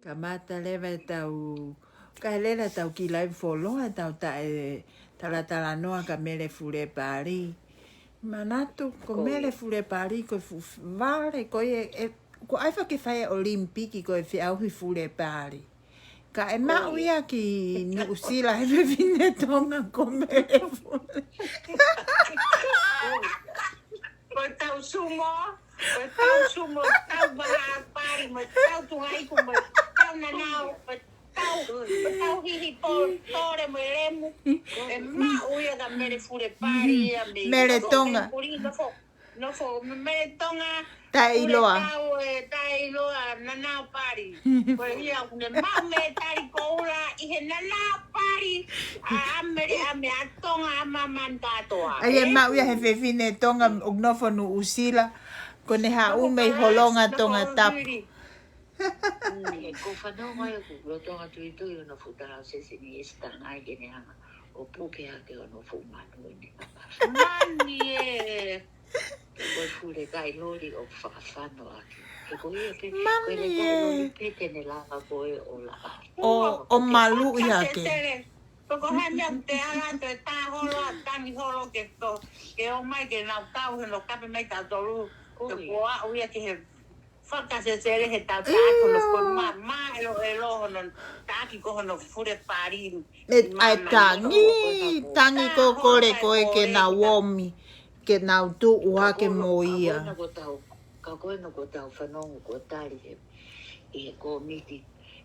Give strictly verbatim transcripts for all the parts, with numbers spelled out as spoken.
Kamata leva ʻetau, kae lele ʻetau kiʻi live follow ʻetau taʻe talatalanoa ka Mele Fulepali. Manatu, ko Mele Fulepali, ko e fuʻu vale, ko e, e, ko ai fa ke fai ʻOlimipiki, ko e feʻauhi fulepali. Ka ʻe maʻu ia ki Nuʻusila he fefine Tonga ko Mele Fule. Ko e tau sumo, ko e tau sumo, tau vaha pali, mo e tau tunga iku, mo e tau nanao, mo e tau, mo e tau hihi po, tole mo e lemu. ʻE maʻu ia ka Mele Fulepali ia mei Mele Tonga. Nofo, nofo, Mele Tonga. Taʻe ʻiloa. Tau e taʻe ʻiloa, nanao pali. Ko ia, ʻoku ne maʻu metali koula ʻi he nanao pali. ʻA Mele, ʻa Mele, ʻa Tonga, ʻa māmani kātoa. ʻA ia ʻe maʻu ia he fefine Tonga, ʻoku nofo Nuʻusila. Ko ʻene haʻu mei Holonga Tongatapu. Ko e fanongo ai ʻoku lolotonga tuitui hono fuʻu taha ʻo Sesini ʻe siʻi tangai ke ne hanga ʻo puke hake hono fuʻu manu ʻene. Mani ē. Ko e fuʻu lekai loli ʻoku fakafano ʻaki. He ko ia pē, ko e lekai loli pē te ne lava ko ē ʻo lava. ʻO, ʻo maluʻi hake. Ko ko hai meʻa te ala toe tā holo, ʻa tangi holo ke to, ke ō mai ke nau tau he no kape mai tautolu. Ko ia. Ko ia ke he fakasesele he tau tā kono ko ma, ma elo elo hono taki ko hono fulepali. ʻE, ʻai tangi, tangi ko kole ko e ke nau ōmi, ke nau tuʻu hake mo ia. Ka ko ena ko tau, ka ko ena ko tau fanongo ko tali he, ʻi he kōmiti,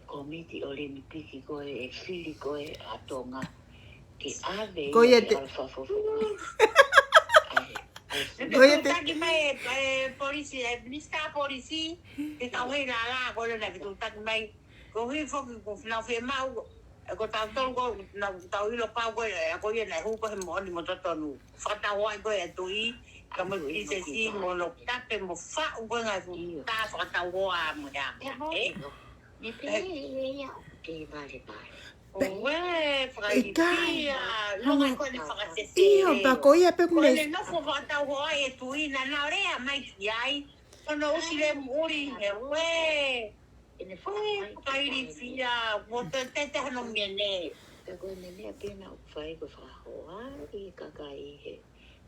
kōmiti ʻOlimipiki ko e fili ko e ʻa Tonga. Ke ʻave ko ia ia te ke ʻalu fafo. Ko ia te taki mai e, e polisi, e minisitā polisi, ke kau hei lala, ko le na ke tau taki mai. Ko hi foki ko fina fe mau, e ko tau tolu ko, na tau ʻilo pau ko, e ko ia na hu ko he moʻoni mo totonu. Fakatau ai ko e tuʻi, ka mo pisesi, mo no tape mo faʻu ko ngai fu, ta fakatau hoa mo ia. E? Ni pe ia, ke vale vale. Pe, ue, ʻikai. Fakailifia, longa ko ne fakasese. ʻIo, pea ko ia pē ko ne nofo fakatau hoa e tuʻi na na lea mai ki ai. Kono usi le muʻuli he ue. Ene fai fakailifia, mo te te te hano mene. Ka ko e meʻa pē na ʻoku fai ko fakahoa ʻi kakai he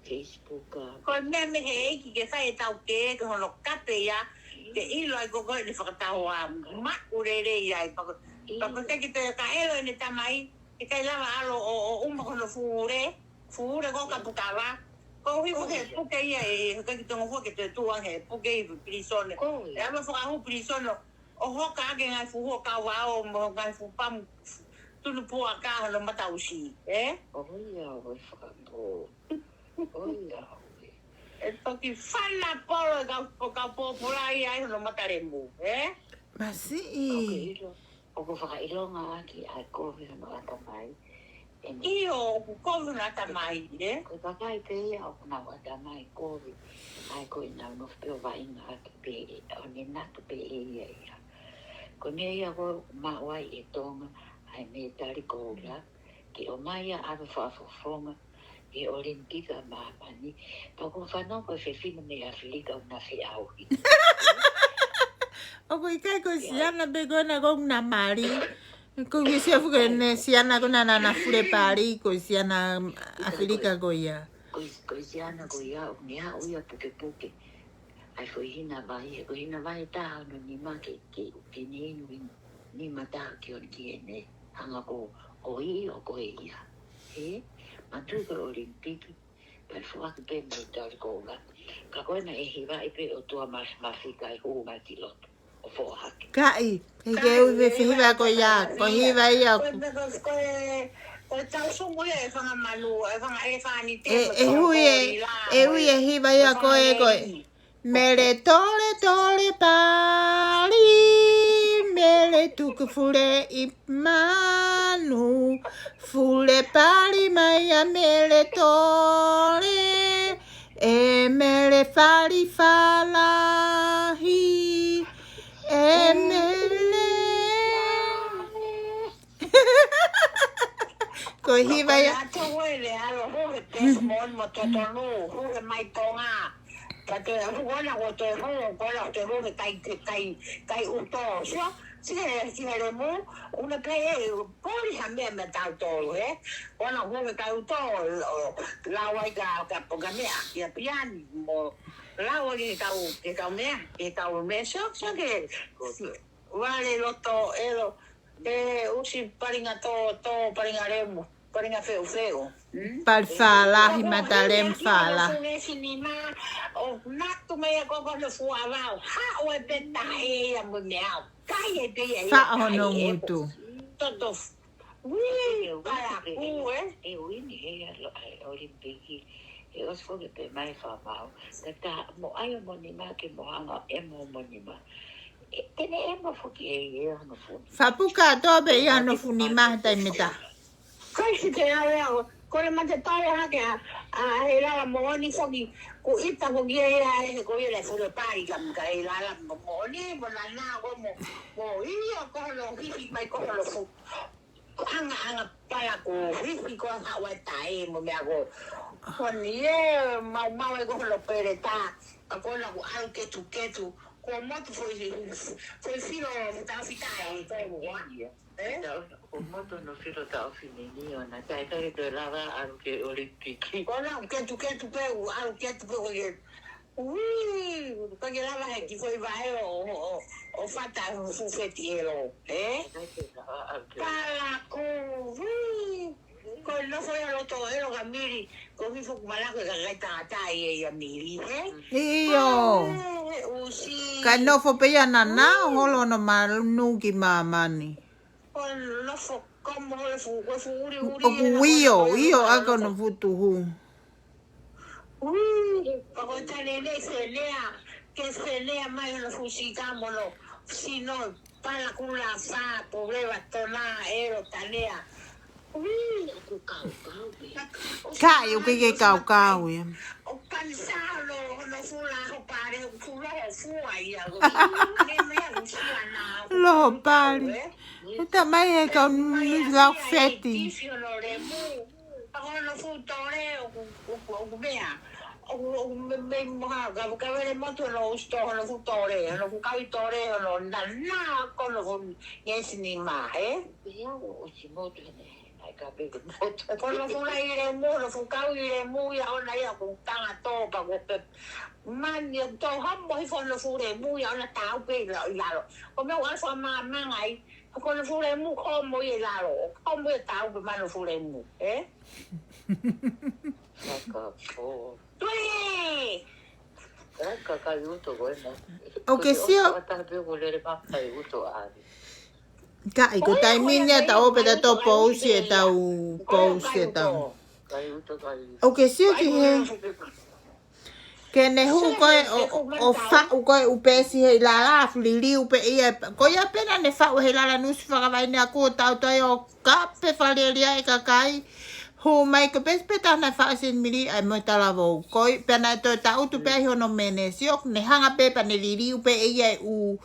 Facebook, ʻa. Ko e meʻa mei he ʻEiki ke fai e tau ke, ke hono kape ia, ke ʻilo ai ko ko ʻene fakatau ʻa maʻu lelei ai, pea ko, pea ko te ki te ka ʻelo ʻene tamai, ke kai lava ʻalo ʻo, ʻo uma ko hono fule, fule ko ka putava. Ko hui ko he puke ia e, he kai ki tongo fua ke te tuʻa he puke ʻi pilisone. Ko ia. ʻE ʻalo fakahu pilisone, ʻo hoka ake ngai fuhu ʻo kau vao mo ngai fuhu pamu tunu pua ka hono mata usi, e? ʻO ia, ʻo e fakapo. ʻO ia, ʻo e. ʻE toki fana polo e kau, kau pōpula ia ai hono mata lemu, e? Masiʻi. ʻOku ʻilo, ʻoku fakaʻilonga ʻaki ʻa e kovi hono ʻatamai. ʻIo, ʻoku kovi hono ʻatamai, e? Ko e kakai pē ia ʻoku nau ʻatamai kovi. ʻAi ko e nau nofo pē ʻo vaʻinga ʻaki pē ʻe, ʻo ne natu pē ʻe ia ia. Ko e meʻa ia ko ē ʻoku maʻu ai ʻe Tonga ʻa e mētali koula. Ke ʻomai ia ʻave fakafofonga ʻi he ʻOlimipiki ʻa māmani. Pea ʻoku fanongo ko e fefine mei ʻAfilika ʻoku na feʻauhi. ʻOku ʻikai ko e siana pē ko ena ko ena mali. Ko e siana fuke ne siana ko ena na fulepali, ko e siana ʻAfilika ko ia. Ko e, ko e siana ko ia, ʻoku ne haʻu ia pukepuke. ʻAi ko e hina vai, ko e hina vai taha hono nima ke, ke, ke ne inu inu, nima taha ki honi ki hene, hanga ko, ko ʻi ʻo ko e ia. He, matui ko e ʻOlimipiki, pea foaki pē mētali koula. Ka ko ena ʻe hivaʻi pē ʻo tuʻa mas, mafika ʻi hunga ki loto. ʻO foaki. Kaʻi, he ke ui e hiva ko ia, ko e hiva ia. Ko e, ko e, ko e tau sumu ia e fanga manu, e fanga ʻelefānite, ʻe, ʻe hui e, ʻe hui e hiva ia ko e, ko e. Mele tole tole pali, mele tuku fule ʻi manu, fulepali mai ʻa mele tole, ʻe mele fali falahi, ʻe mele. Ko e hiva ia. Ko e ʻalu ʻo hū he Tesmond mo totonu, hū he mai Tonga. Ka te hū ʻana ko te hū, ko la te hū he kai, kai, kai ʻuto. Sio, Sike, sike lemu, una pē ʻe poli ha meʻa meiate kitautolu, ē? Ona hove kitautolu, ʻo lau ai ka, ka, ka meʻa, ki he piani, mo lau ai ke kau, ke kau meʻa, ke kau meʻa, sio, sio ke, vale loto, ʻelo, ʻe ʻusi palinga tō, tō palinga lemu, palinga feufeu. Hmm? Pali fālahi, mata lemu fālahi. Ngeʻesi nima, ʻo natu mai ʻa koko no fuavau, haʻu e peta e ia mo meʻa. Kai e pē ia, faʻo hono ngutu. Toto. Ui, palaku, ē? ʻE uini he alo ai Olimpiki. ʻE ʻosi foki pē mai fakamau. Tata, mo ʻai homo nima ke mo hanga ʻe mo homo nima. ʻE, te ne ʻe mo foki ʻe ia hono funi. Fapuka toa pē ia hono funi mā taimi ʻe taha. Kai si te au ea, ko le mate pale hake a, a he lala moʻoni foki, ko ʻita foki e ia e he ko ia le fule pai ka mika he lala mo-, moʻoni, mo nana ko mo, mo io ko lo hihi mai ko lo fu. Ko anga anga pala ko hihi ko ha wa tae mo meʻa ko. Ko ni e mau mau e ko lo pele ta, a ko la ko au ketu ketu, ko motu foi, foi filo mo ta fita e ko mo wa. Ē? Tau, ko moto no filo tau finini ona, tai kai te lava alu ke Olimpiki. Ko la ketu ketu pē, u alu ketu pē, ko ke, ui, ko ke lava he ki foi vae ʻo, ʻo, ʻo, ʻo fata fufeti ʻelo, ē? Kai te lava alu ke Palaku, ui. Ko no foi alo to ʻelo ka mili, ko ki fuku malaku e ka kai tangata i e ia mili, ē? ʻIo. Ē, ʻusi. Ka nofo pē ia nana, ʻo holo no malu ki māmani. Ko nofo ko mo holo fu, ko fu uri uri ʻoku ʻio, ʻio, ʻa ko no futuhu. Ui, ka ko tane nei senea, ke senea mai hono fusi ka mono, sino, pala kula fa, puleva tona, ʻelo tanea. Ui, ʻoku kaukau pē. Ka ʻi ʻoku ke kaukau ia. ʻO panisalo, hono fula, ho pale, ʻoku fula, ho fua ia, ko ni, ne mea, ʻusi ana, Loho pali. Ē? Uta mai e kau Mai ni a lau fia e feti. Tifi hono lemu. Pako hono fu tole, ʻoku, ʻoku, ʻoku meʻa. ʻOku, ʻoku me, me moha, ka, ka vele motu hono usto, hono fu tole, hono fu kavi tole, hono na, na, ko no fu ngeʻesi nima, ē? Ia, ʻo, ʻo si motu hene, ai ka pe ke motu. Ko no fu na i lemu, no fu kavi lemu, ia ona ia ko tanga tō, pa ko pe. Mani, ʻo tō homo hifo no fu lemu, ia ona tau pē i la-, i lalo. Ko meʻa ua fa ma, mangai, Ko no fu lemu ko mo i lalo, ko mo i tau pe mano fu lemu, ē? Saka po. Tui! Saka kai uto ko e mo. ʻOku ke sio. Ata pe ko lele ma kai uto ai. Ka ʻi ko taimi ni a tau ope ta tō pousi e tau pousi e tau. Kai uto kai. ʻOku ke sio ki he. Ke ne hū ko e ʻo, ʻo faʻu ko e ʻū peesi hei lala, fu liliu pē ia, ko ia pē naʻa ne faʻu hei lala nusi fakavaine aku ʻo tau toi ʻo kape falelia e kakai. Hū mai ko peesi pē taha naʻe faʻu Seni Mili ai mo e talavou. Ko ia pē naʻe toe taʻutu pē ai hono mene. Sio, ne hanga pē pea ne liliu pē ia e ʻū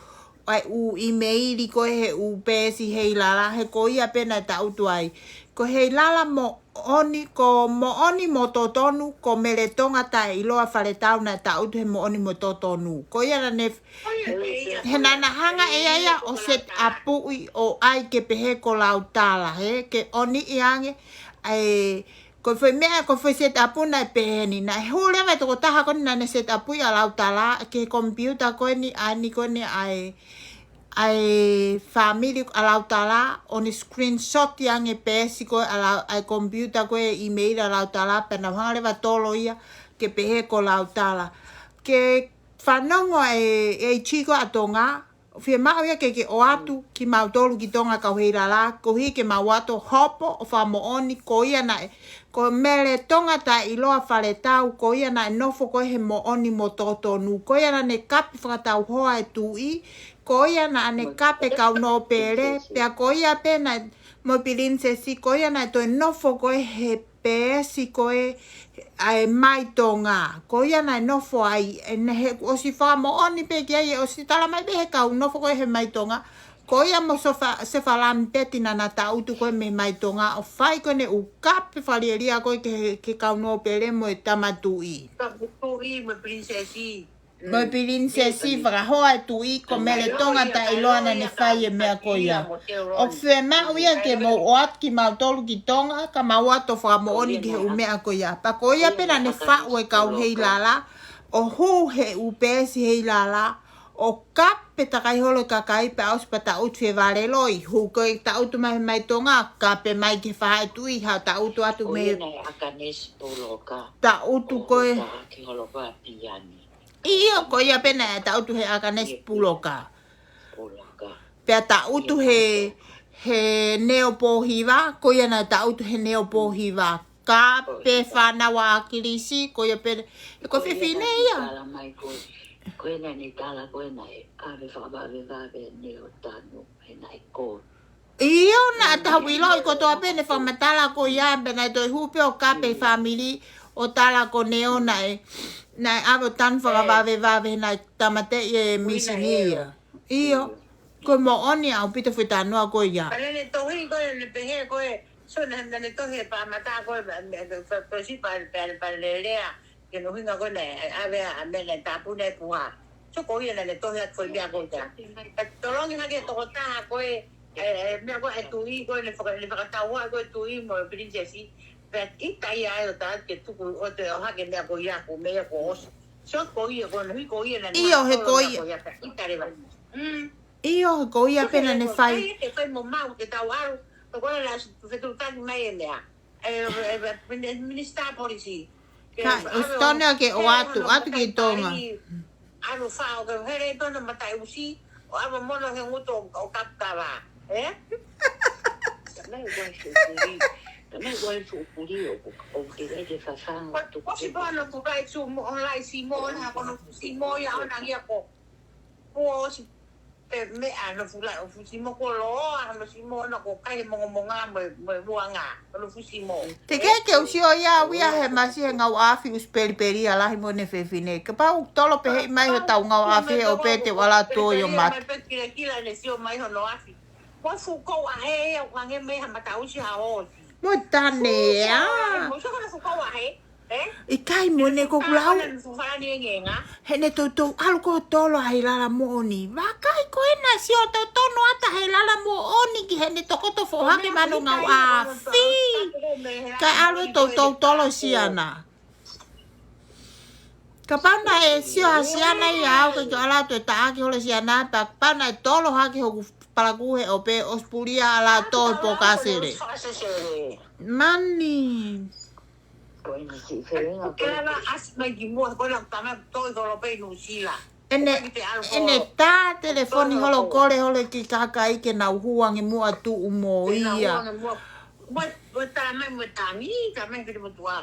ʻa e ʻū ʻīmeili ko e he ʻū peesi hei lala, he ko ia pē naʻe taʻutu ai. Ko hei lala moʻoni, ko moʻoni mo totonu, ko Mele Tonga taʻeʻiloa Faletau naʻe taʻutu he moʻoni mo totonu. Ko ia naʻa ne, he naʻa na hanga ʻe ia ia ʻo set up ʻi ʻo ʻai ke pehē ko Lautala, he ke ʻoni ʻi ange, ʻa e, Ko e foʻi meʻa, ko e foʻi set up naʻe pehē ni. Naʻe hū leva e tokotaha ko eni naʻa ne set up ʻi ʻa Lautala, ki he computer ko eni, ʻa eni ko eni ʻa e, ʻa e family ʻa Lautala, ʻo ne screenshot ʻi ange peesi ko e ʻa Lau-, ʻa e computer ko e email ʻa Lautala, pea nau hanga leva tolo ia, ke pehē ko Lautala. Ke fanongo e, e chiko ʻa Tonga, ʻo fiemaʻu ia ke ke ʻoatu kimautolu ki Tonga kau hei lala, koeʻuhi ke mau ʻoatu hopo ʻo fakamoʻoni ko ia naʻe, ko Mele Tonga taʻeʻiloa Faletau, ko ia naʻe nofo ko e he moʻoni mo totonu, ko ia naʻa ne kape fakatauhoa e tuʻi, ko ia naʻa ne kape kau nōpele, pea ko ia pē naʻe mo e pilinisesi, ko ia naʻe toe nofo ko e he peesi ko e ʻa e Mai Tonga. Ko ia naʻe nofo ai, ʻe ne he ʻosi fakamoʻoni pē ki ai, ʻe ʻosi tala mai pē he kau nofo ko e he Mai Tonga. Ko ia mo Sofa-, Sefalami Peti naʻa na taʻutu ko e mei Mai Tonga, ʻo fai ko ʻene ʻū kape fakalielia ko e ke, ke kau nōpele mo e tama tuʻi. Tama tuʻi mo e pilinisesi. Mo e pilinisesi fakahoa e tuʻi ko Mele Tonga taʻeʻiloa naʻa ne fai e meʻa ko ia. ʻOku fiemaʻu ia ke mou ʻoatu kimautolu ki Tonga, ka mou ʻoatu ʻo fakamoʻoni ki he ʻū meʻa ko ia. Pea ko ia pē naʻa ne faʻu e kau Heilala, ʻo hū he ʻū peesi Heilala, ʻo kape takai holo e kakai pea ʻosi pea taʻutu he vale loi. Hū ko e taʻutu mai mai Tonga, kape mai ki he faʻahi tuʻi, haʻu taʻutu atu mei he Akanesi Puloka. Taʻutu ko e ʻIo, ko ia pē naʻe taʻutu he Akanesi Puloka. Pea taʻutu he, he Neo Pōhiva, ko ia naʻe taʻutu he Neo Pōhiva. Kape fānau ʻa ʻAkilisi, ko ia pē, he ko e fefine ia. Tala mai ko, ko ena ne tala ko ena e ʻave fakavavevave Neo Tanu, he naʻe ko ʻIo, naʻa tau ʻiloʻi kotoa pē ne fakamatala ko ia, pea naʻe toe hū pē ʻo kape fāmili ʻo tala ko Neo naʻe, naʻe ʻave ʻo tanu fakavavevave naʻe tāmateʻi e mīsini ia. ʻIo, ko e moʻoni ʻaupito e foʻi talanoa ko ia. Pea ne tohi ko e, ne pehē ko e, so ne, ne tohi e pāmata ko e, pea, pea, pea, pea, pea, pea, pea, pea, pea, pea, pea, pea, ke no hinga ko ena, ʻave ʻa Mele Tapu ne puha. So ko ia naʻa ne tohi atu ko e meʻa ko ia. Ka tolongi hake tokotaha ko e, e, e, meʻa ko e tuʻi ko e, ne faka-, ne fakatauha ko e tuʻi mo e pilinisesi. Pea ʻita ia ai ʻo tā ke tuku ʻo te ʻohake meʻa ko ia ko meʻa ko ʻosi. So ko ia ko e, no hi ko ia naʻa ne ʻIo, he ko ia. Ko ia pea ʻita leva. Mm. ʻIo, he ko ia pē naʻa ne fai. Kai ke fai mo mau ke tau ʻalu. Ko e ko e la fetuʻutaki mai e meʻa. E, e, e, mini-, minisitā polisi. Ka, ʻosi tonu ke ʻoatu, atu ki Tonga. ʻAlu faʻo ke hele tonu mataʻusi, ʻo ʻave mono he ngutu ʻo kapukava. E? Tamai ua sukuli. Tamai ua sukuli ʻo, ʻo ke lele fafanga. Ko, ko si pono ku kai su mo, ʻo lai si mo, na kono si mo ia ʻo na ia ko. Kuo ʻosi Pe meʻa no fula, ʻo fusi mo ko loa, no si mo no ko kai mongomonga mo, mo buanga, no fusi mo. Te ke ke usio ia, uia he masi he ngau afi ʻusi pelipeli ʻa lahi mo ne fefine. Kapau tolo pehē mai hotau ngau afi he ʻo pē te wala tō ʻo mate. Mai pe kilakila ne sio mai hono afi. Mo fuko a he, ʻo kange mai ha mataʻusi ha ʻosi. Mo tane, ʻa. Mo sio kana fuko a he. ʻIkai mo ne ko kulau. He ne toutou ʻalu ko tolo ʻa Heilala Moʻoni. Vakai ko ena sio toutou no ata Heilala Moʻoni ki he ne tokoto foʻohake manu ngau afi. Kae ʻalu toutou tolo siana. Kapau naʻe sio ha siana ia au ke ke ala toe taʻaki holo siana, pea kapau naʻe tolo hake hoku palaku he ʻo pē ʻosi pulia ala toe pōkasele. Mani. Ko ena si felinga ko ena asi mai ki mua, ko ena tama toi kolo pe Nuʻusila. ʻEne, ʻene tā telefoni holo kole holo ki kakai ke nau huangi muʻa tuʻu mo ia. Mo, mo tā mai mo tangi, tā mai ki te motua.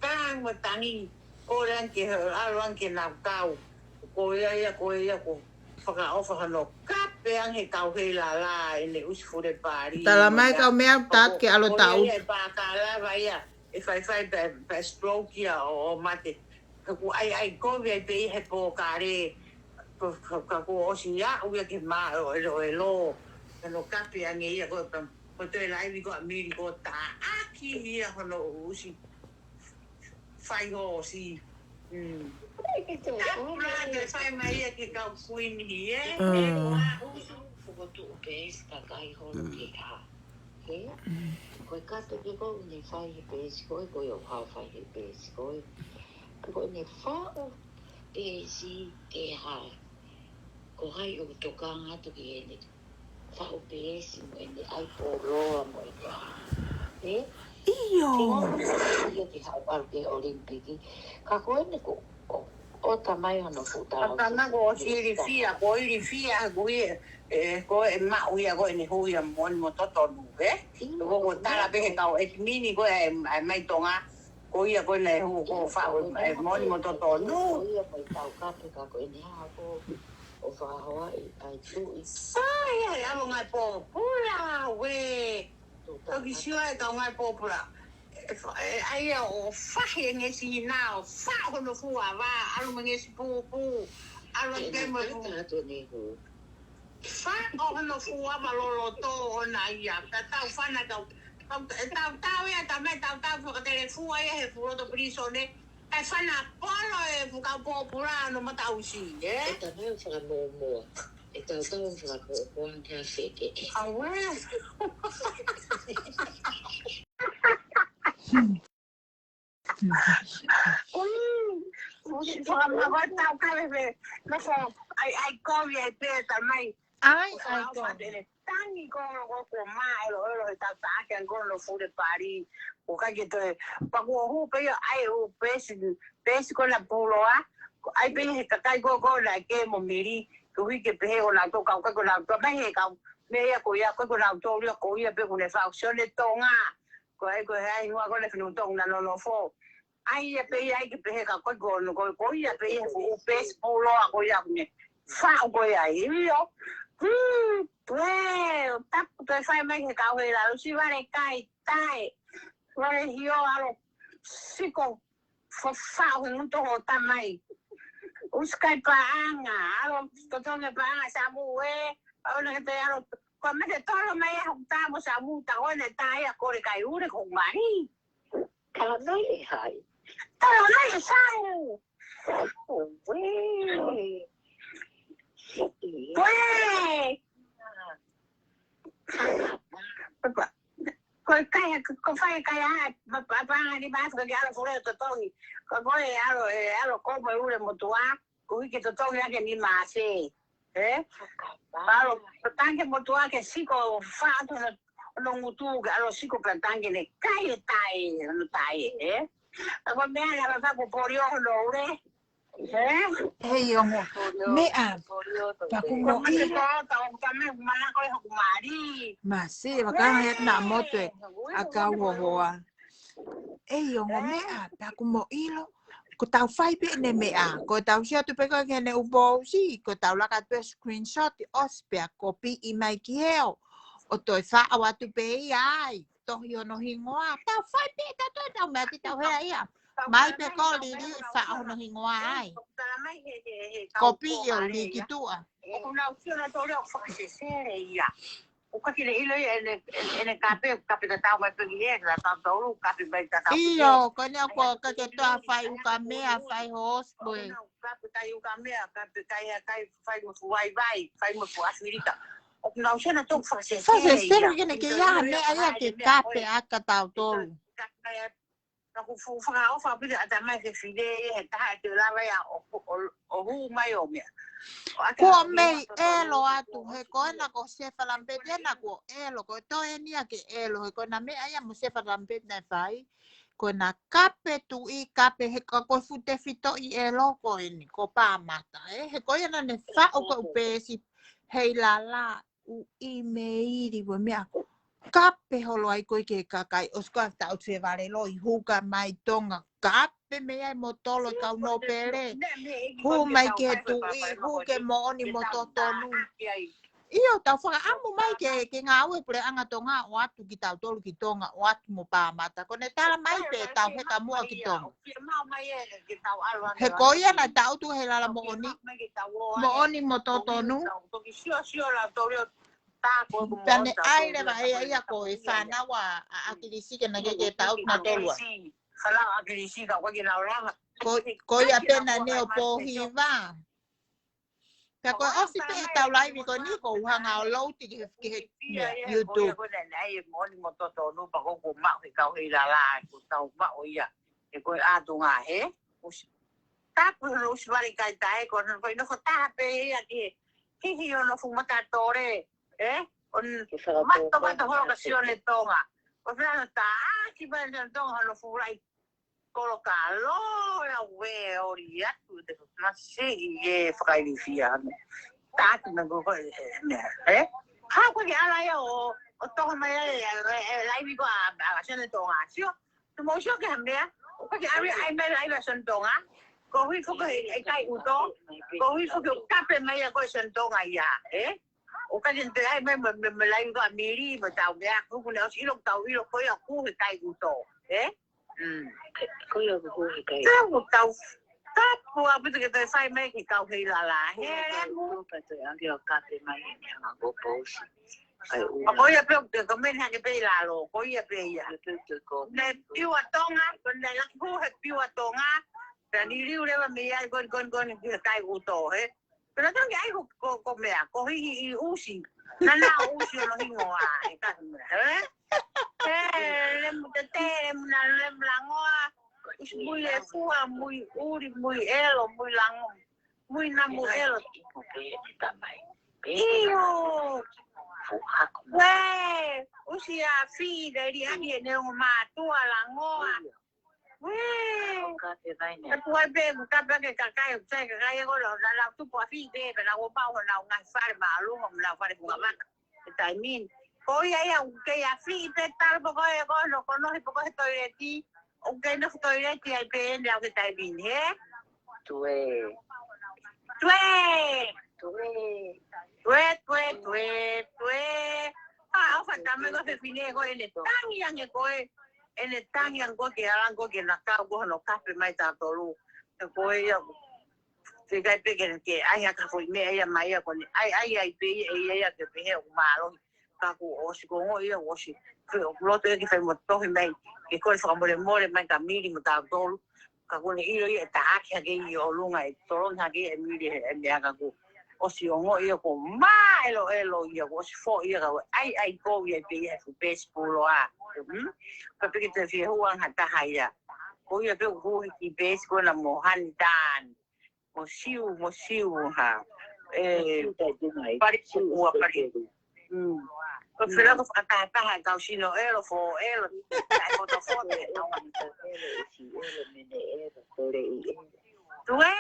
Tā mo tangi, ko le ange, alo ange nau tau. Ko ia ia, ko ia ko. Fakaʻofa hano kape ange kau Heilala, ʻene ʻusi fule pali. Tala mai kau meʻa tātu ke alo tau. Ko ia e pākala vai ia. ʻE faifai pē, pē stroke ia ʻo, ʻo mate. Ka ku ai ai kovi ai pē ʻi he pōkale. Ka, ka, ka kuo ʻosi ia, ʻo ia ke mā ʻo elo elo. Ka no kape ange ia ko e pam, ko toe laivi ko ʻa Mili ko taʻaki ia hono ʻusi. Fai ʻosi. Mm. Ai, ke te ʻo, ʻo, ʻo, ʻo, fai mai ia ke kau kuini, ē? Mm. Ua ʻusu, fokotuʻu pē si kakai holo ke ha. Ē? Ko e kato ke ko ne fai he peesi ko ē, ko e ʻohau fai he peesi ko ē. Ko ne faʻu peesi ke ha. Ko hai ʻoku tokanga atu ki heʻene faʻu peesi mo ʻene ʻai poloa mo ʻene ha. Ē? ʻIo. Ke ngau ia ke haʻu ʻalu ki he ʻOlimipiki. Ka ko ʻene ko, ʻo, ʻo tamai hono fuʻu tala. Ka tama ko ʻosi ilifia, ko ilifia, ko ia, ē, ko e maʻu ia ko ʻene hui ia moʻoni mo totonu, ē? ʻIo, ko, ko tala pē he kau ʻetimini ko e, ʻai mai Tonga, ko ia ko ena e hū ko faʻu, ē, moʻoni mo totonu. Ko ia ko e tau kape ka ko ʻene ha ko, ʻo fakahoaʻi, ʻai tuʻi. Sai, ʻai ʻalu ngai pōpula, ue. Toki sio ai kau ngai pōpula. E fa-, e, ʻai ia ʻo fahi e ngesi na, ʻo faʻo hono fuava, ʻalu mo ngesi pūpū. ʻAlu ake mo e pū. Faʻo hono fuava loloto ʻona ia. Ka tau fana tau, tau, e tau tau ia, tau mai tau tau fakatele fua ia he fuloto pilīsone. ʻE fana polo e fukau pōpula no mataʻusi, ē? E tamai o fakamomoa. E tautau o fakamomoa ke a feke. Aue. Ui, ui, fakamomoa tau kale fe. No fo, ai, ai kovi ai pē tamai. Ai, ai, ko. Tangi ko ko ko ma elo elo he tau ta ke ko no fule pari. O ka ke toe. Pa ko hu pe ia ai hu pesi, pesi ko na pulo a. Ai pe he kakai ko ko na ke mo miri. Ko hi ke pe he o na to ka ka ko na to mai he ka. Me ia ko ia ko ko na to ria ko ia pe ko ne fa o sio ne Tonga. Ko ai ko he ai hua ko ne finu Tonga na no no fo. Ai ia pe ia ai ke pe he ka ko ko no ko ko ia pe ia hu pesi pulo a ko ia ne. Fa o ko ia io. Hmm. Toe, tapu toe fai mai ke kau he lalo si vale kai tae. Vale hio alo siko fafao he nguto ho tamai. Usikai paʻanga, alo totongi paʻanga samu e, alo na te alo, ko mete tolo mai e hoku tamo samu ta one tae a kore kai ure ko mari. Tala mai e hai. Tala mai e samu. Ue. Ue. Ko e kai, ko fai kai a, ma, pa, pa, ni ma, ko ke alo fule totongi. Ko ko e alo, e alo ko mo ule motua, ko hiki totongi ake ni ma se. Ē? Alo, tangi motua ke siko fa to no ngutu ke alo siko pe tangi ne kai e tae, no tae, ē? Ako mea la fa ko porio no ule. He ongo. Meʻa, paku mo ʻilo. Ma se, vaka he na moto e, a kau hoa. He ongo meʻa, paku mo ʻilo. Ko tau fai pē ne meʻa, ko tau si atu pē ko ke ne upo si, ko tau laka pē screenshot, ʻosi pē a kopi i mai ki heo. ʻO toe fa au atu pē ia ai, tohi hono hingoa. Tau fai pē, tau toe, tau meʻa te tau hea ia. Mai pē ko lili fa hono hingoa ai. Kopi ʻio liki tuʻa. ʻOku nau sio na tole o fakasesele ia. ʻO ka kile ʻilo ia ʻene, ʻene kape, kape tatau mai pē ki he, tatau tolu, kape mai tatau. ʻIo, ko ne ko ka ke toa fai ukamea, fai hos boy. Kape kai ukamea, kape kai a kai, fai mo fuai vai, fai mo fuasirika. ʻOku nau sio na tō fakasesele ia. Fakasesele ke ne ke ia, meʻa ia ke kape ʻa ka tau tolu. Kape kai a Ka ku fu fakaʻofa pili ata mai ke file e he taha e te lava ia ʻo, ʻo, ʻo hū mai ʻo meʻa. Ko mei ʻelo atu, he ko ena ko Sefa Lampeti ena ko ʻelo, ko e toe eni a ke ʻelo, he ko ena meʻa ia mo Sefa Lampeti na e fai. Ko ena kape tuʻi, kape he ko, ko fute fito i ʻelo ko eni, ko Pāmata, ē? He ko ia na ne faʻu ko upesi, hei lala, u imeili ua meʻa. Kape holo ai ko e ke kakai, ʻosi ko a tau te vale lo i huka mai Tonga. Kape mei ai mo tolo e kau nōpele. Hū mai ke tuʻi, hū ke moʻoni mo totonu. ʻIo, tau fakaʻamu mai ke, ke ngāue puleʻanga Tonga ʻo atu ki tau tolu ki Tonga, ʻo atu mo Pāmata. Ko ne tala mai pē tau heka muʻa ki Tonga. He ko ia na tau tu he lala moʻoni. Moʻoni mo totonu. Tane ai leva e ia ko e fānau a ʻAkilisi ke na ke ke tau na tolua. Ko, ko ia pē na ne o pōhiva. Pea ko e ʻosi pē e tau laivi ko ni ko uhanga o louti ki he, ki he YouTube. Ko ia ko e moʻoni mo totonu pa ko ko maʻu he kau hei lala ko tau maʻu ia. He ko e atu ngā he. Tapu no usi vale kai tae ko no ko ino ko taha pē ia ki he. Hihi o no fu mata tore. ʻE? ʻOn mato mato holo ka sio ne Tonga. Ko fea no ta aki mai ne Tonga no fu lai kolo ka lo la ue ori atu te ko na se i e fakailifia ane. Ta aki mai ko ko e mea. ʻE? Ha ko ke ala ia o, o Tonga mai e, e, e laivi ko a, a sio ne Tonga sio. Te mau sio ke ha meʻa, ʻo ka ke ʻalu ai mai laivi a Sonitonga, ko hui foko e kai uto, ko hui foko kape mai a ko e Sonitonga ia, ē? ʻO ka ke te ai mai me, me, me laivi ko a mili, me tau meʻa, ko kune ʻosi ʻilo, tau ʻilo, ko ia ku he kai uto, ē? Mm. Ko ia ku he kai. Tau, tau, tapu a putu ke te fai mai ki kau hei lala, he, he, mu. Ka te ange o kape mai, he meʻa ko pousi. ʻA ia pē ʻoku te komeni hake pē ʻi lalo, ko ia pē ia. Ne piu ʻa Tonga, ko ne laki hū he piu ʻa Tonga, pea liliu leva mei ai, koni, koni, koni, ki he kai ʻuto, he. Pea na tangi ai ko, ko, ko meʻa, ko hihi ʻi ʻusi. Naʻa na ʻusi ʻo no hingoa, e ka meʻa, he? He, lemu tete, lemu na, lemu langoa, ʻusi mui e fua, mui ʻuli, mui ʻelo, mui lango, mui namu ʻelo. ʻIo. Uē, ʻusi afi, leli ani e neongo mātuʻa langoa. Uē. Ka te vai ne. E puai pē, ku ka pē ke kakai, sai kakai e kolo, na lau tupu afi pē, pē na o pau, na o ngai fale mālunga, na fale punga maka. E taimi ni. Ko ia ia, ʻoku kei afi pē talu pē ko e, ko no, ko no he pē ko he toileti, ʻoku kei nofo toileti ai pē ʻene au ke taimi ni, he? Tuē. Tuē. Tuē. Tuē, tuē, tuē, tuē. ʻA, ʻofa tama ko e fefine ko ʻene tangi ange ko e. ʻEne tangi ange ko e ke ala ko e ke na kau ko hono kape mai tautolu. He ko e ia. Ke kai pē ke, ke ai haka foʻi meʻa ia mai ia ko eni. Ai, ai, ai pē ia, ia, ia ke pehē ʻoku mālohi. Ka kuo ʻosi ko ongo ia, ʻosi. Ke ʻoku loto ia ke fai mo tohi mai. Ke kole fakamolemole mai ka mili mo tautolu. Ka kuo ne ʻilo ia ʻe taʻaki hake ia ʻolunga ʻe tolongi hake ia ʻe mili he, e meʻa ka kuo ʻosi ongo ia kuo māʻeloʻelo ia, kuo ʻosi foʻi ia ka kuo ai, ai ko ia pē ia he fuʻu pēsi pulo a. Hmm? Ka piki te fie hua ha taha ia. Ko ia pē ʻoku hiki pēsi ko na mo hani tāni. Mo siu, mo siu, ha. E, pari kukua, pari. Mm. Ko e fela ko fakataha e kau sino ʻelo, fō ʻelo. Kae ko to fō te tau. Tuē,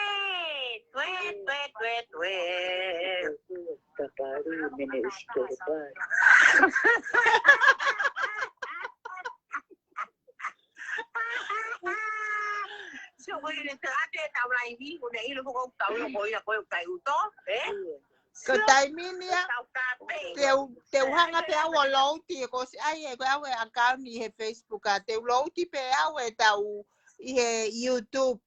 tuē, tuē, tuē, tuē. Tapari, mene usi kere pari. Sio ko ʻene te ate tau laivi, ʻoku ne ʻilo ko tau lo ko ia ko e kai ʻuto, e? Ko e taimi ni ia, tau ka pē. Te u, te u hanga pē au ʻo louti, ko si ai e, ko au e account ʻi he Facebook a, te u louti pē au e tau ʻi he YouTube.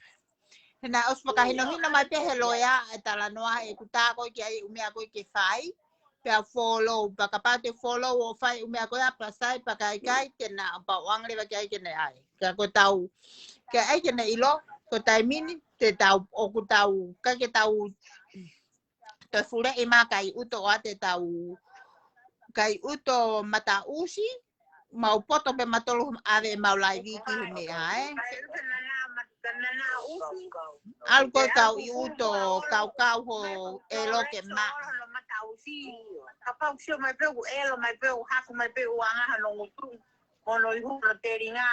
He naʻe ʻosi fakahinohino mai pē he loea e talanoa he ʻoku tā ko e ke ai ʻū meʻa ko e ke fai. Pea follow, pea kapau te follow ʻo fai ʻū meʻa ko ia pea sai pea kai kai, te na pau ange leva ke ai ke ne ai. Ka ko tau, ke ai ke ne ʻilo, ko e taimi ni, te tau, ʻoku tau, ka ke tau, te fule i mā kai ʻuto ʻa te tau, kai ʻuto mata usi, mau poto pē matolu ʻave mau laivi ki he meʻa, e. ʻAlu ko e kau ʻi ʻuto, kau kau ho ʻelo ke mā. Kapau sio mai pē ʻoku ʻelo mai pē ʻoku haku mai pē ʻuanga hono ngutu. Mono ihu no telinga.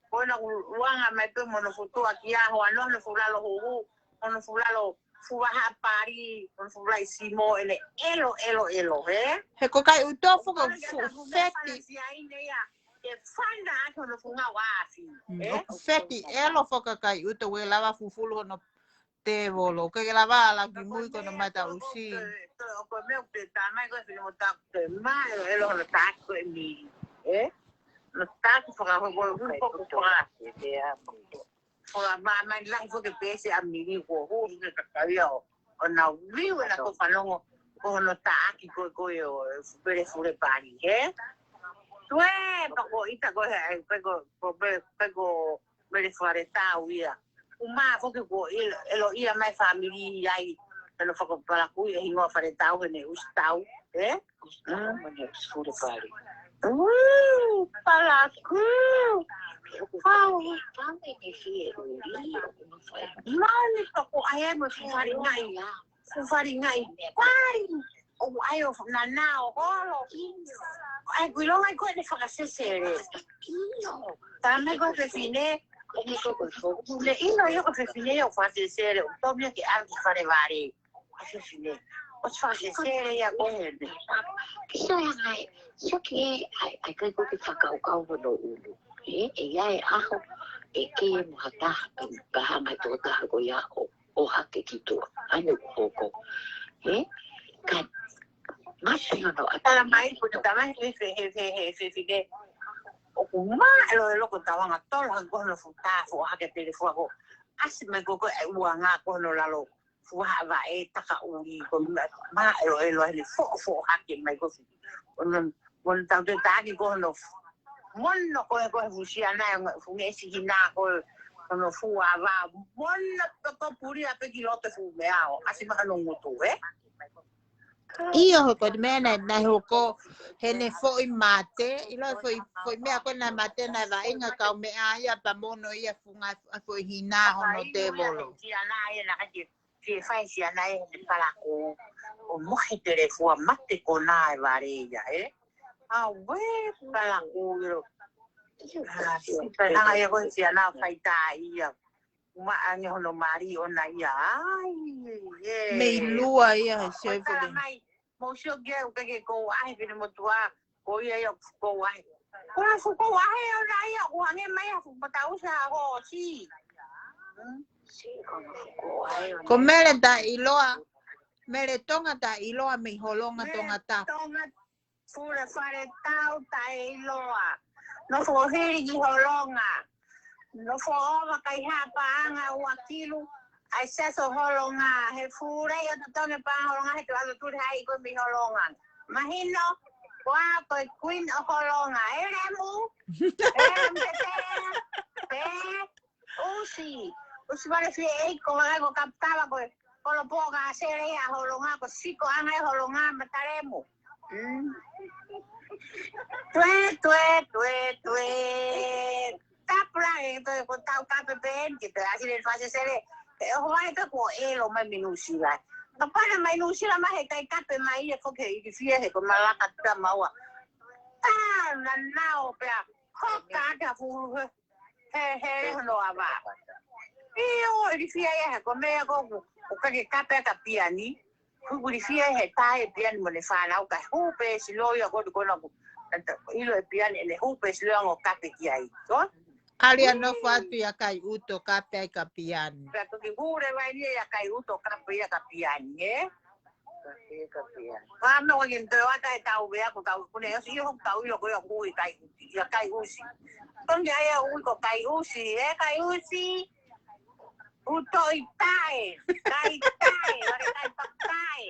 Ko ena ʻuanga mai pē mono futua ki aho ano no fulalo huhu. Mono fulalo fuaha pari, ʻo fuʻu laʻi simo ʻene ʻelo, ʻelo, ʻelo, he? He ko kai ʻuto foki ʻoku fuʻu feti. Ke fana ake hono fuʻu ngau afi, he? ʻOku feti ʻelo foki kai ʻuto ʻoku lava fufulu hono tēvolo. Ke lava ala ki mui ko hono mata usi. Ko e meʻa ʻoku te tamai ko e fino mo taku te mā ʻelo, ʻelo hono taku e mili, he? No taku fakahoko, hoko ko faka. Ko la ma mai lahi foki pēsi a mili ko hu ke kakaia o na viu ena ko fanongo ko hono taʻaki ko ko e o pele fule pali, he? Tuē, pea ko ita ko he, pea ko, ko, pea ko pele fale tau ia. ʻUma foki ko ʻilo, ʻilo ia mai family ai. Pea no fakapalakui e hingoa fale tau he ne usi tau, he? Mani palaku. Pau. Mani toko ai mo faringai. Faringai. Kwai. ʻO ai ʻo nana ʻo holo. Ai kuilonga ko ʻene fakasesele. Tamai ko fefine. ʻO ne ʻino ia ko fefine ʻo fakasesele. ʻO tōmia ke ʻalu ki fale vale. ʻA fefine. ʻOsi fakasesele ia ko ē. Ke sio ia ngai. Sio ki ai, ai kai ko ke fakakaukau hono ʻulu. E, e ia e aho, e ke mo ha taha, ka hanga tō taha ko ia ʻo, ʻo hake ki tua. Ane ko hoko. E, ka, masi hono ʻata. Tala mai, ko te tamai, he, he, he, he, he, he, he, ʻoku mā ʻelo ʻelo ko tawanga tolo, hanga ko hono futa, fo hake pele fua ko. ʻAsi mai ko ko e ʻuanga ko hono lalo. fuʻu vaʻe takaʻuli ko e meʻa maʻeloʻelo ai ne foʻofoʻo hake mai ko e fuʻu. Ono, ono tau te taki ko hono. Mono ko e ko e fuʻu siana e fuʻu ngeʻesi hina ko e hono fuʻu ava. Mono toko puli a pe ki loto fuʻu meʻa ʻo ʻasi mai hono ngutu, ē? ʻIo, he ko e meʻa naʻe, naʻe hoko, heʻene foʻi mate, ʻilo foʻi, foʻi meʻa ko ē naʻe mate naʻe vaʻinga kau meʻa ia pea mono ia funga foʻi hina hono tēvolo. Siana ia naʻe ke ke fai siana e he palako ʻo mohe telefua mate ko nā e vale ia, ē? Auē, palako ʻilo. Palanga ia ko e siana fai tā ia. Uma ange hono mali ʻona ia. Ai, ē. Mei lua ia, he sio i Faka mai, mou sio kia ʻuke ke kou ahe pene motua. Ko ia ia kou ahe. Ko e fuʻu kou ahe ʻona ia, ko hangē mai a fuʻu matausa a hosi. Hmm? Ko Mele ta ʻiloa, Mele Tonga ta ʻiloa mei Holonga Mele Tonga ta. Tonga Fule Fale Tau ta ʻiloa. Nofo hili ki Holonga. Nofo ova kai hapa anga ua kilu. ʻAi seso Holonga. He fule ia totongi pa Holonga he te alo tuli hai ko mi Holonga. Mahino, ko a ko e Queen ʻo Holonga. E lemu. E lemu te te. Te. ʻUsi. ʻUsi vale fie ei ko vakai ko kapitava ko e. Kolopoka sele ia Holonga ko siko anga e Holonga matalemu. Mm. Tue, tue, tue, tue. Tapula e toe ko tau kape pē, ke toe ʻasi le fase sele. E ʻoho ai ka ko ʻelo mai mei Nuʻusila. Ka pana mai Nuʻusila mai he kai kape mai ia ko ke ilifia he ko malaka ta maua. Ta na nao pea. Hoka ata fulu he. He, he, hono ava. ʻIo, ilifia ia he ko meʻa ko, ko ka ke kape ka piani. Kuku ilifia he tae piani mo ne fānau ka hupe silo ia ko ko na ku. ʻIlo e piani ʻene hupe silo ia ngo kape ki ai. Ko? ʻAlu ia nofo atu ia Kaiʻuto kape ai ka piani. Pea toki hule vai ni ia Kaiʻuto kape ia ka piani, ē? Kape ia ka piani. Pea me ua ke toe ata e tau vea ko tau kune ʻosi ʻio hoku tau ʻilo ko ia ui Kaiʻusi, ia Kaiʻusi. Tongi ai ia ui ko Kaiʻusi, ē Kaiʻusi. ʻUto i tae, kai tae, vale kai pakae.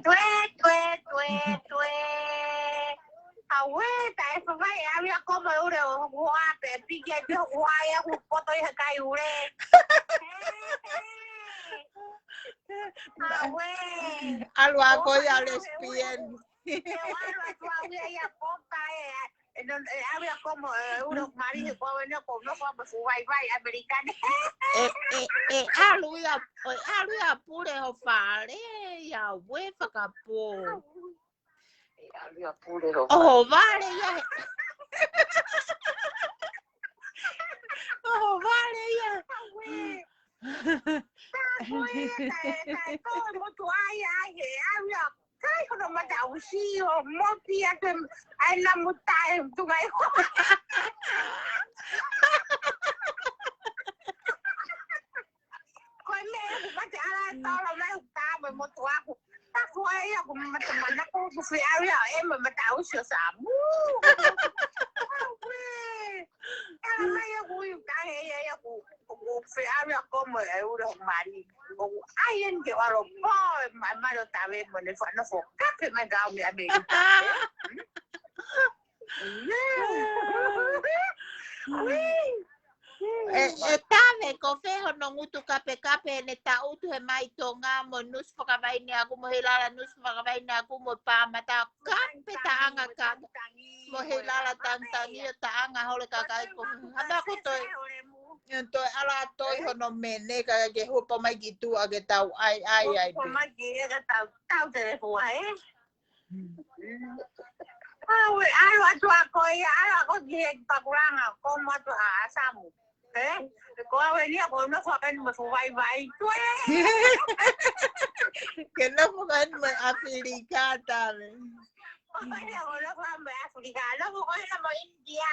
Tue, tue, tue, tue. Auē, tae fafai, ʻalu ia komo e ule ʻo hoku hoa pē, piki ai pē hoku hoa ia ʻoku poto i he kai ule. Auē. ʻAlu ʻa ko ia lesbian. Te ʻalu atu au ia ia koka e. E no, e ʻalu ia komo, e ule ʻoku mali he kua wene ko no kua mo fuʻu vaivai ʻAmelika ni. E, e, e ʻalu ia, ʻo ʻalu ia pule ho fale, ia ue fakapō. E ʻalu ia pule ho fale. ʻOho vale ia. ʻOho vale ia. Ka ko e, ka e, ka e, ko e motu ai, ai, he ʻalu ia. Kai hono mata ʻusi ʻo mopi atu ai na muta e tunga e hoa. Ko e meʻa ʻoku mate ala e tolo mai ʻoku tā mo e motu aku. Ka ko e ia ʻoku mate mana ko ʻoku fie ʻalu ia ʻo e mo mata ʻusi ʻo Samu. Aue. Ala mai ʻoku iu kahe ia ia ʻoku, ʻoku fie ʻalu ia komo e ule hoku mali. ʻOku ai eni ke ʻalu pō e ma-, mali ʻo tave mo ne fa-, nofo kape mai kau mi ame. Ui. ʻE, ʻe tave ko fē hono ngutu kapekape ʻene taʻutu he mai Tonga mo nusu fakavaine aku mo he lala nusu fakavaine aku mo pā mata kape taʻanga ka mo he lala tangitangi ʻo taʻanga hole kakai ko. Hana ko toe. ʻIo toe ala toi hono mene ka ke hupo mai ki tuʻa ke tau ai, ai, ai. Hupo mai ki e ka tau, tau telefua, ē? Aue, ʻalu atu ʻa ko ia, ʻalu ʻa ko ki he pakulanga, ko mo atu ʻa Samu. Ē? Ko au eni ia, ko nofo ʻa kani mo fuʻu vaivai, tue. Ke nofo ʻa kani mo ʻAfilika, tave. Ko ia, ko nofo ʻa mo ʻAfilika, nofo ko ia mo ʻInitia.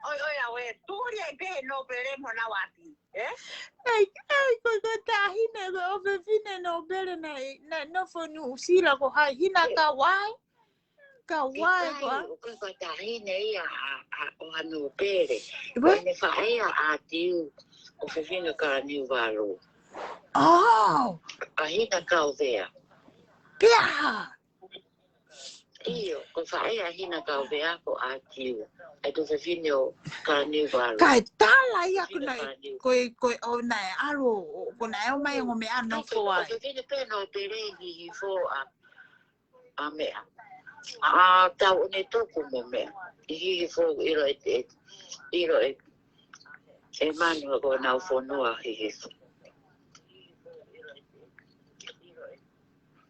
ʻOi, ʻoiauē, tuli ai pē he nōpele mo nau ʻapi, ē? ʻEi, ʻei, ko e, ko e taʻahine, ko e ʻofefine nōpele naʻe, naʻe nofo Nuʻusila ko hai, Hina Kauai. Kauai, ʻIkai, ko a- ʻoku ʻikai ko e taʻahine ia ʻa, ʻa, ʻo ha nōpele. Ko ʻene faʻē ʻa ʻAtiu, ʻofefine Kalaniuvalu. ʻOo. ʻA Hina Kauvea. Pea. ʻIo, ko e faʻē ʻa Hina Kauvea ko ʻAtiu. ʻA e ʻofefine ʻo Kalaniuvalu. Kae tala ia ko naʻe, ko e, ko e ʻo naʻe ʻalu, ko naʻe ʻomai ongo meʻa nofo ai. ʻOfefine pē nōpele Hihifo ʻa, ʻa meʻa. ʻA tau ʻone tuku mo meʻa. ʻI Hihifo ʻilo ʻe, ʻe, ʻilo ʻe, ʻe Manu ko nau fonua Hihifo.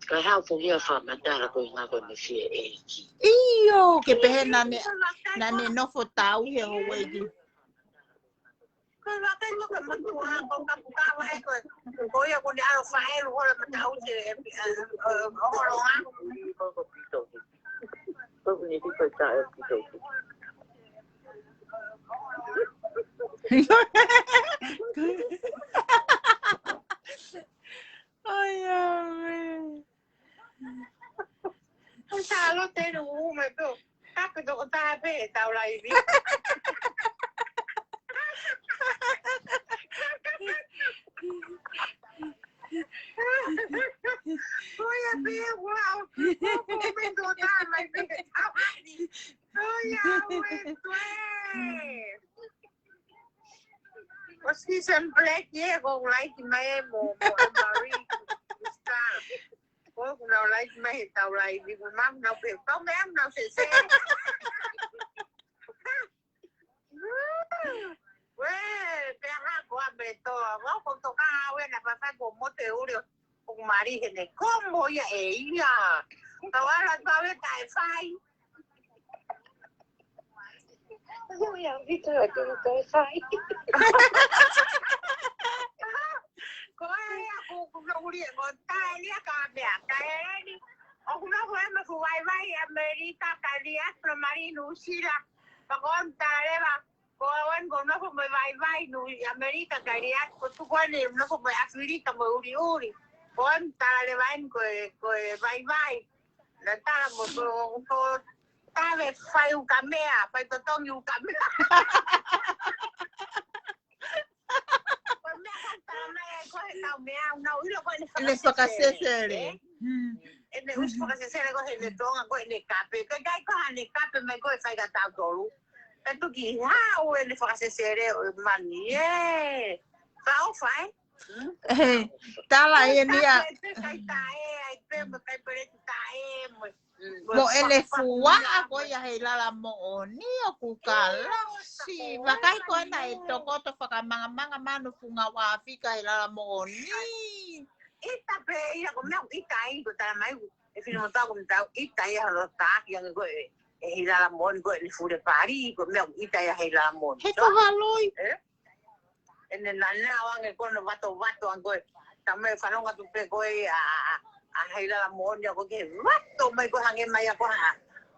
Ka hau puhia fakamatala ko e ngako ne fie ʻeiki. ʻIo, ke pehē naʻa ne, naʻa ne nofo tau he houʻeiki. Ko e vaka ino ka matua, ko ka puka wa e ko, ko ia ko ne alo faʻelu hola mataute, e, e, e, holo a. Ko ko pito. Ko ko ne pito ta e pito. ʻOiauē. Sa lo te no u me peo. Ka ke toko taha pē he tau laivi. Ko ia pē, wow. Ko ko me toko taha mai pē he tau laivi. Ko ia ue tue. Ko Season Black, ia, ko u like mai mo, mo Marie Star. Ko u nau like mai he tau laivi, ko mamu nau pē, kau meʻa nau se se. Ue, pea ha ko a me to, ko u toka au ena pa fai ko mote uri, ʻoku mali he ne komo ia ʻe ia. Kau ala tau e taʻe fai. Ui, a vito e tau taʻe fai. Ko e ia ko, ko ka uri e ko taʻe lia ka mea, taʻe eni. ʻOku nofo e mafu vaivai ʻAmelika, ka lia, no mali Nuʻusila. Pea ko ʻoku tala leva, ko au eni ko nofo mo e vaivai Nuʻu ʻAmelika, ka lia, ko tuku eni nofo mo e ʻAfilika mo e ʻuliʻuli. Ko ʻoku tala leva eni ko e, ko e vaivai. Na tala mo ko, ko tave fai ukamea, fai totongi ukamea. Ko e meʻa ka tala mai ai ko e tau meʻa, nau ʻilo ko ʻene fakasesele. ʻEne fakasesele. Hmm. ʻEne ʻusi fakasesele ko ʻene tonga ko ʻene kape. Ko e kai ko hane kape mai ko e fai ka tau tolu. Ka tuki hau ʻene fakasesele ʻo e mani, ē. Ka ʻofa, ē? Hmm? He, tala ai eni ia. Kai taʻe, ai pē, mo kai peleti taʻe, mo, mo ʻene fuaʻa ko ia he lala moʻoni ʻoku kalasi. Vakai ko ena e tokoto fakamangamanga manu funga ua fika he lala moʻoni. ʻIta pē ia ko meʻa ʻita ai ko tala mai, e fino mo tau ko me tau ʻita ia holo taki ange ko e, e he lala moʻoni ko e ni fule pali, ko meʻa ʻita ia he lala moʻoni. He fahaloi. ʻE? ʻEne nana o ange ko no vato vato ange ko e. Tau mai fanonga tu pē ko e a, a, a, a he lala moʻoni a ko ke vato mai ko hange mai a ko ha.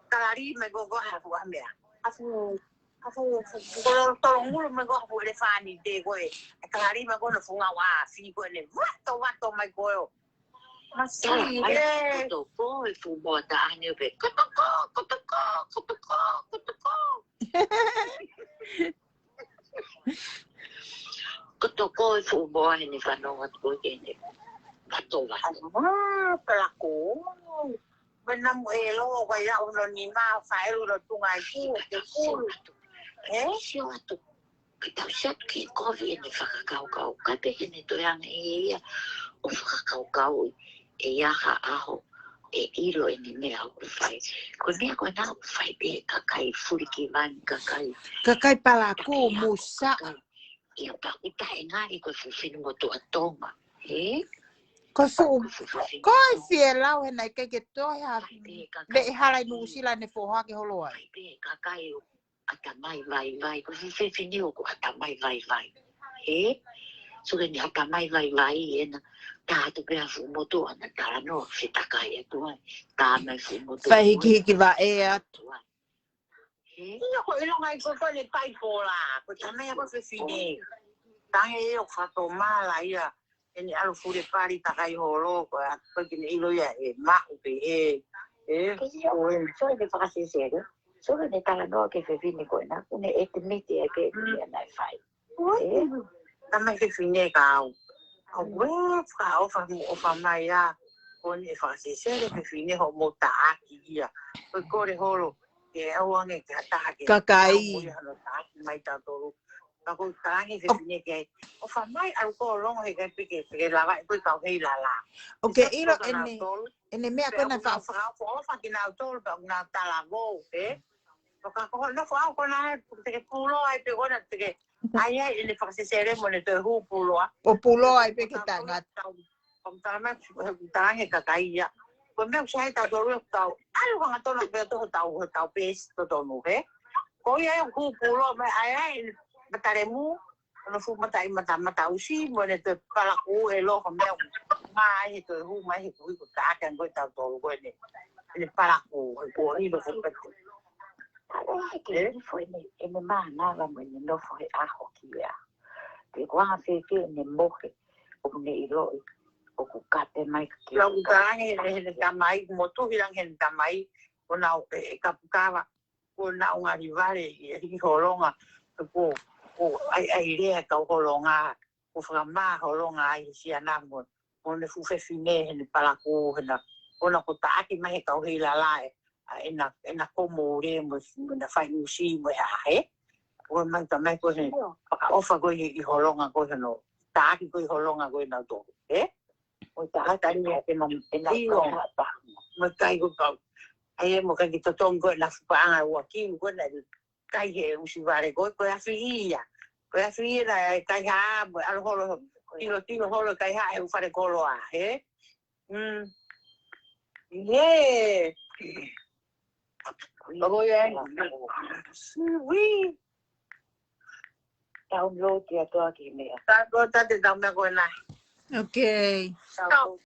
Kalali mai ko ko ha fu a meʻa. A fu, a fu, fu, fu, ko lo tolo ngulu mai ko ha fu ʻelefani te ko e. A kalali mai ko no funga ua fi ko ʻene vato vato mai ko e o. Masī, ē. Kotoko e fuʻu moa taʻane ʻo pehē, kotoko, kotoko, kotoko, kotoko. Kotoko e fuʻu moa heʻene fanongo atu ko ē ki heʻene vato vato. Ā, palakū. Mena mo e lo ko ia ʻo hono nima faʻelu no tunga i ku, ke kulu. Ē? Sio atu. Ka tau sio atu ki he kovi ʻene fakakaukau. Ka pehē ʻene toe anga ʻe ia ʻo fakakaukau ʻe ia ha ʻaho ʻe ʻilo ʻene meʻa ʻoku fai. Ko e meʻa ko ena ʻoku fai pē ʻe kakai fulikivanu, kakai. Kakai palakū, kakai ako, musa. Kakai. ʻIo, pea ʻoku taʻengali ko e fuʻu finemotuʻa Tonga. Ē? Ko e fuʻu, ko e fuʻu finemotuʻa. Ko e fielau he naʻe ʻikai ke toe ha. Fai pē ʻe kakai. Meʻa hala ʻi Nuʻusila ʻene foha ke holo ai. Fai pē ʻe kakai ʻo ʻatamai vaivai, ko e fuʻu fefine ʻoku ʻatamai vaivai. Ē? So ke ne ʻatamai vaivai ena, tā atu pē ha fuʻu motuʻa na talanoa, fetakai atu ai. Tā mai fuʻu motuʻa. Fai hikihiki vaʻe atu. Ē? ʻIo, ko e ʻilonga ia ko ē ko ʻene paipola, ko e tamai ia ko e fefine. Tangi ia ʻo fakatomala ia. ʻEne ʻalu fule pali takai holo, ko e ʻatu ko ē ke ne ʻilo ia ʻe maʻu pē ē. Ē? Ke ia, ʻo ē, so ʻene fakasesele. So ʻene talanoa ki he fefine ko ena, ʻoku ne admit ia ki he meʻa naʻe fai. Ē? Tamai fefine ka au. ʻAuē, fakaʻofa mo ʻofa mai ā. Ko ʻene fakasesele fefine hoʻomou taʻaki ia. Ko e kole holo, ke ʻoange ki ha taha ke. Kakai. Au mo ia hono taʻaki mai tautolu. Ka ko e talange fefine ke ai. ʻOfa mai, ʻalu ko ē ʻo longo he ʻikai pē ke, ke lava, ko e kau heilala. ʻOku ke ʻilo ʻene, ʻene meʻa ko ena fa. Fakaʻofa, ʻofa kinautolu, pea ʻoku nau talavou, ē? Ka ko hono nofo au ko ena, te ke puloa ai pē ko ena, te ke, ai ai, ʻene fakasesele mo ʻene toe hū puloa. ʻO puloa ai pē ke tangata. ʻOku talamai, ʻoku talange kakai ia. Ko e meʻa ʻoku sai tautolu ʻoku tau. ʻAlu hangatonu pē ʻo tau, tau pēsi totonu, ē? Ko ia ʻoku hū puloa mai, ai ai, matalemu, hono fuʻu mata ʻi mata, mata ʻusi, mo ʻene toe palakū ʻe loko meʻa. Mai he toe hū, mai he kuhi ko taʻaki ange ko ē tautolu ko ʻene. ʻEne palakū, he ko ʻilo ko pete. Ē? Ke nifo ʻene, ʻene mānava mo ʻene nofo he ʻaho ki he ʻaho. Te ko anga fēfē ʻene mohe, ʻoku ne ʻiloʻi, ʻoku kate mai ke. Lau tangi, ʻene, ʻene tamai, mo tuhi langi ʻene tamai, ko nau, ē, ʻe kapukava, ko nau ngali vale, ʻi, ʻi Holonga, ko, ko, ai, ai lea kau Holonga, ko fakamā Holonga ai he siana mo, mo ʻene fuʻu fefine, heʻene palakū, heʻena, ko ena ko taʻaki mai he kau heilala ē, ʻa ʻena, ʻena komo le mo, mo ʻena fai ʻusi mo e hā, ē? Ko e mai tamai ko ē, fakaʻofa ko ē ʻi Holonga ko ē hono, taʻaki ko ē ʻi Holonga ko ē nautolu, ē? Ko e taʻaki ni ʻena, ʻena ʻio. Ko e hapa. Mo e kai ko e kau. Ai ē mo e kai ki totongi ko ē ʻena fuʻu paʻanga ua kilu ko ē naʻe kai he ʻusi vale ko ē, ko e afi ia. Ko e afi ia naʻe kai hā, mo e ʻalu holo, tino, tino holo kai hā he ʻū fale koloa, ē? Mm. Ē. Ko ia. Sui. Download ia toa ki meʻa. Download atu e tau meʻa ko ena. Okay. Download.